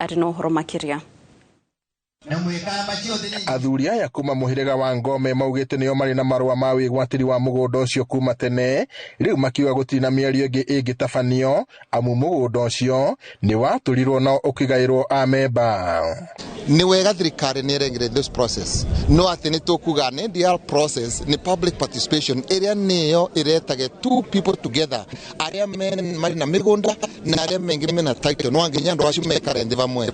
Arĩ na ũhoro makĩria. Athuri aya kuma muhiriga wa Ngome maugite nio mari na marua ma wigwatiri wa mugunda ucio kuma tene, riu makiuga gutiri na mĩario ĩngĩ ĩngĩtabanio amu mugunda ucio ni waturirwo na ukigairwo amemba. Nĩ wega thirikari nĩ ĩrengere this process, no atĩ nĩ tũkuga nĩ NDR process nĩ public participation ĩrĩa nĩyo ĩretage two people together, arĩa marĩ na mĩgũnda na arĩa mengĩ mena title, no nginya andũ acio mekare nthĩ vamwe.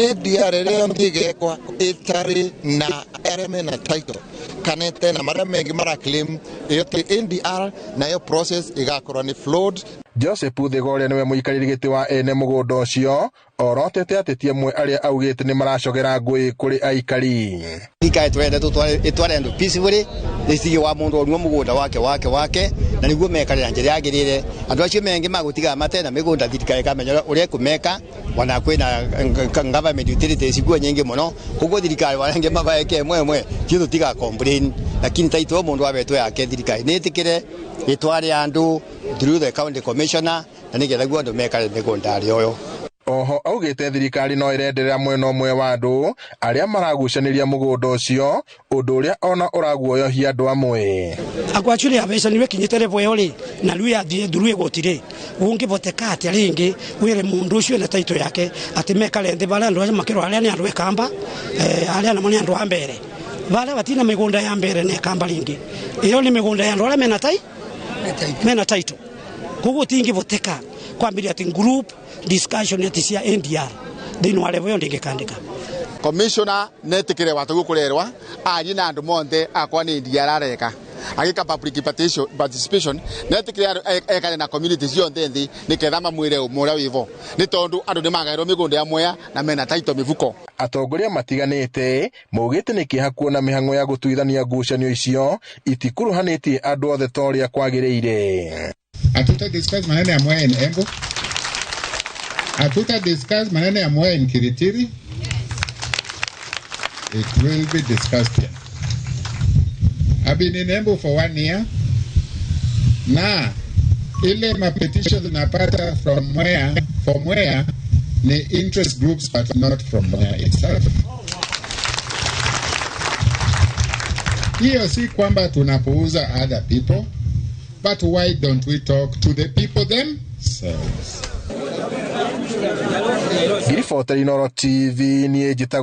ADR ĩrĩa ĩngĩgekwa ĩtarĩ na arĩa mena title kana tena marĩa mengĩ mara claim ĩyo ti NDR, nayo process ĩgakorwo nĩ flawed. Joseph Thigoria niwe mũikarĩri gĩtĩ wa ene mũgũnda ũcio, orotete ateti amwe arĩa augĩte nĩ maracogera ngũĩ kũrĩ aikari. Thirikari twende ĩtware andũ peacefully, ĩtige wa mũndũ orua mũgũnda wake wake wake, na nĩguo mekarĩra njĩra yagĩrĩire. Andũ acio mengĩ magũtiga matena mĩgũnda, thirikari ĩkamenya ũrĩa ĩkũmeka, ona kwĩna government utilities iguo nyingĩ mũno, koguo thirikari warenge mabaeke ĩmwe ĩmwe, ithuĩ tũtiga complain, lakini taitũ mũndũ abetwo yake thirikari nĩ ĩtĩkĩre ĩtware andũ through the county commissioner, na nĩgetha guo andũ mekare mĩgũnda ũyũ. Oho augĩte thirikari no ĩrenderera mwena ũmwe wa andũ arĩa maragucanĩria mũgũnda ũcio, ũndũ ũrĩa ona ũraguoyohia andũ amwe. Agwachule abeca niwe kinyite level ĩyo rĩ, na rĩu yathiĩ through igoti rĩ, ũngĩvoteka atĩa rĩngĩ wĩre mũndũ ũcio na title yake atĩ mekare nthĩ barĩa andũ acio makĩrwo arĩa nĩ andũ ekamba, arĩa namo nĩ andũ a mbere, barĩa batina mĩgũnda ya mbere nĩ ekamba rĩngĩ, ĩyo nĩ mĩgũnda ya andũ arĩa mena tai mena title. Koguo tingĩvoteka kwambĩrĩria atĩ group discussion ati cia NDR thĩinĩ wa level ĩyo ndĩngĩkandĩka. Commissioner netikire watu gukurerwa arie na andu monthe akwa ni NDR areka agika public participation netikire ekare na community cionthe nthi niketha mamwire umuria wivo ni tondu andu ni magairwo migunda ya Mwea na mena title mivuko. Atongoria matiganĩte maugĩte nĩ kĩeha kuona mĩhang'o ya gũtuithania ngucanio icio itikuruhanĩtie andũ othe ta ũrĩa kwagĩrĩire. Hatuta discuss maneno ya Mwea in Embu. Hatuta discuss maneno ya Mwea in Kiritiri. It will be discussed here. I've been in Embu for 1 year. Na ile ma petitions napata from Mwea, for Mwea ni interest groups but not from Mwea itself. Hiyo si kwamba tunapuuza other people, but why don't we talk to the people themselves? Ngiribota Inooro TV, niĩ njĩtagwo